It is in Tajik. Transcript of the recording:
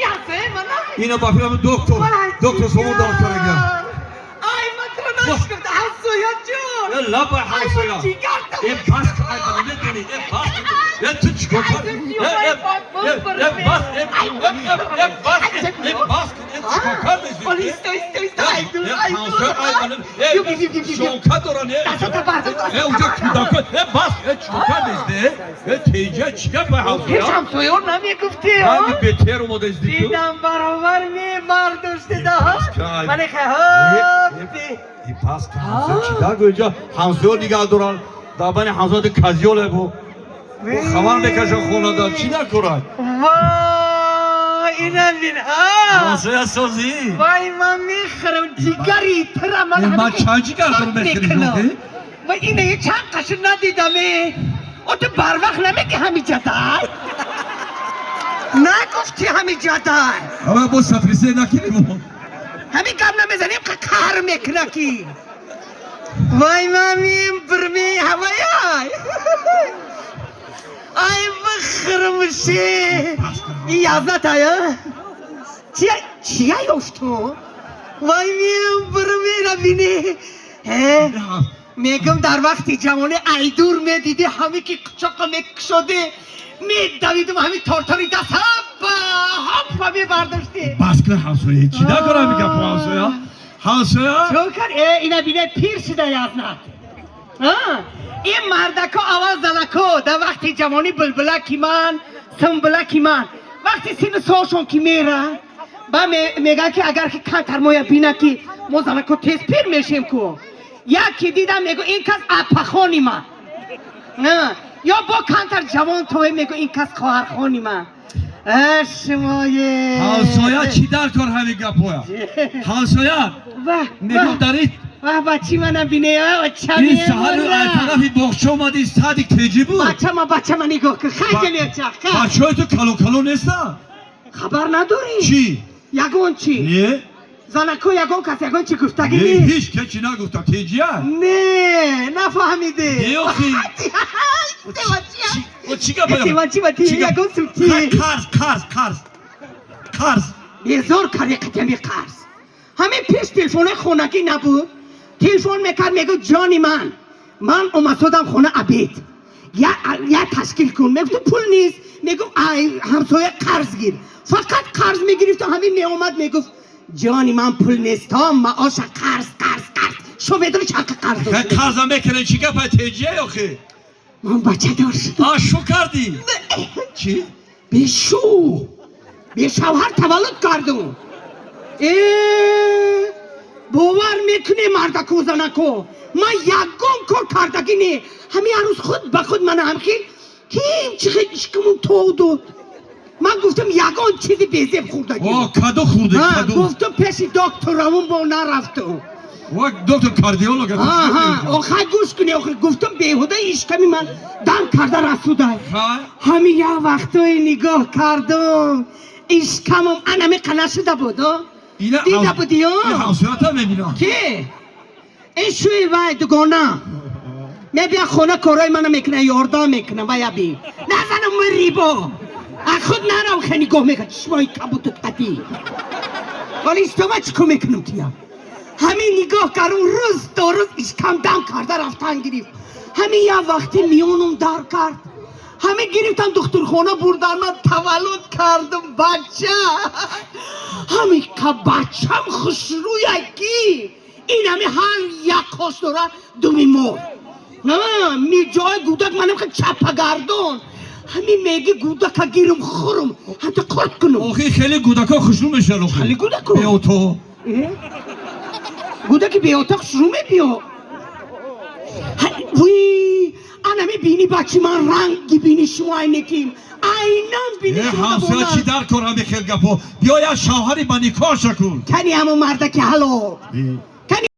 Ҳамсояи ман нами? Ина ба филм доктор, доктор сомон дар карага. Ай, ман туро нашгуфта, ҳамсоя ҷон. Э, лаба ҳамсоя. Ай, ҷигарта. Э, бас, ай, ман намедонӣ. Э, бас. Э, ту чикор кардӣ? Э, э, э, э, бас, э, э, э, э, бас, э, э, бас, э, чикор кардӣ? Оли, исто, исто, исто, ай дур, Э, ай ҳамсоя, дур. ай, ман, э, Ю, ю, ю, ю, ю. шовка доран, э. Дастата бардор, дастата Э, уҷа бардор. кӯдако, э, бас, э, чикор кардӣ, э? Э, теҷа, чӣ гап, ай, Пеш ҳамсоя? ҳамсоё намегуфтӣ, о? Ранги бетер омодаист, ту. Дидам, баровар мебардошти даҳа. Кай. Мане хай. Э, бас, ҳамсоя, чӣ дар инҷа ҳамсоя нигоҳ доран. Дар байни ҳамсоя казиёле бу. Хабар мекаша хонада, чӣ дар корад? Вой, инам бин, ҳа. Ҳамсоя, созӣ? Вай, ман мехӯрам, ҷигари тира ман. Э, ман чанд ҷигар дорам, мехӯрӣ, охи? Ва ина чанд қашр надидам, е. О, ту барвақт намеги ҳами ҷадай? Нагуфти ҳами ҷадай? Ама бо сафрисе накунем. Ҳамин гап намезанем, ка қаҳр мекуна ки. Вай, мамим бирми ҳаваяй. Ай, бихӯрмши. Ин язнатая? Чия, чия ёфту? Вай, мим бирми бини. Э, мегум, дар вақти ҷавонӣ айдур медидӣ, ҳаме ки қучоқа мекушоде, медавидум, ҳами тортори даст ҳаппа ҳаппа мебардоштӣ. Бас кун, ҳамсоя, чӣ дар корад ҳамин гапо, ҳамсоя? Ҳамсоя? Чон кар, э, ина бине, пир шуда язнат. Ин мардако, аввал занако, дар вақти ҷавонӣ булбулаки ман, сумбулаки ман, вақти сину солшон ки мера, ба мегӯяд ки агар ки камтар моя бина, ки мо занако тез пир мешем ку. Яке дидам, мегӯ, ин кас апахони ман, ё бо камтар ҷавон тое, мегӯ, ин кас хоҳархони ман. Э, шумое. Ҳамсоя, чӣ дар кор ҳамин гапоя? Ҳамсоя, мегӯм, дар ин Ваҳ, бачи мана бине, ин саҳари ай тарафи боғча омади, садик теҷӣ буд. Бачама, бачама нигоҳ кун, хайҷалеча. Бачаҳои ту калон калон нестанд? Хабар надорӣ? Чӣ? Ягон чӣ? Не. Занако, ягон кас ягон чӣ гуфтагӣ Не. нест? Ҳеҷ ке чӣ нагуфта, теҷия? Не, нафаҳмиде. Не, охи. Чӣ гап? Чӣ, ягон сути? Қарз, қарз, қарз, қарз. Безор карди қатями қарз. Ҳамин пеш телефони хонагӣ набуд, телефон мекард, мегӯ, ҷони ман, ман омадсодам хона, обед я ташкил кун. Мегуфту, пул нест. Мегуфт, ай ҳамсоя қарз гир. Фақат қарз мегирифту ҳамин меомад, мегуфт, ҷони ман, пул нест, то маоша қарз, қарз, қарз. Шо медони, чанқа қарз дошт? Қарза мекунем, чӣ гапа, теҷия, охи? Ман бачадор шудам. А, шу кардӣ, чӣ? Бешу бешавҳар таваллуд кардум. Э, бовар мекунӣ, мардаку, занако, ман ягон кор кардагӣ не. Ҳамин ҳаррӯз худ ба худ мана ҳамхел ким чӣ хел ишкимун тов дод. Ман гуфтам, ягон чизи безеб хӯрдагӣ. О, каду хӯрдӣ, каду. Гуфтам, пеши докторамун бо нарафтум. Ва доктор кардиолог. Охай, гӯш кунӣ, охир гуфтам, беҳуда ишками ман дам карда расудай. Ҳамин як вақтое нигоҳ кардум, ишкамам анами қана шуда буд. Дида будӣ? Ҳамсоята мебинам. Ки ин шӯи вай дугона мебия хона, корҳои мана мекуна, ёрдам мекуна. Вая би назанам, мирибо, а худ нарав. Хе, нигоҳ мекунад, чишмои кабутут қадӣ. Вале истома, чӣ кор мекунам тия? Ҳамин нигоҳ кардум, рӯз то рӯз ишкам дам карда рафтан гирифт. Ҳамин як вақти миёнум дар кард, ҳамин гирифтам, духтурхона бурдан, ман таваллуд кардум бача. Ҳамин ка бачам хушрӯя ки ин ҳами ҳар як қош дора думи мор, миҷои гудак манам ха чапагардон. Ҳамин меги, гудака гирум, хӯрум, ҳатто қурт кунум. Охи, хеле гудако хушрӯ мешаванд, охи. Хеле гудако? Беото. Э? Гудаки беото хушрӯ мебиё? Вуй, анами бини бачи ман, ранги бини шумо айнеким, айнан бини Э, шумо. ҳамсоя, чӣ дар кор ҳами хел гапо? Биё, як шавҳари ба никоҳ шакун. Кани ҳамон мардаки ҳалол? Кани?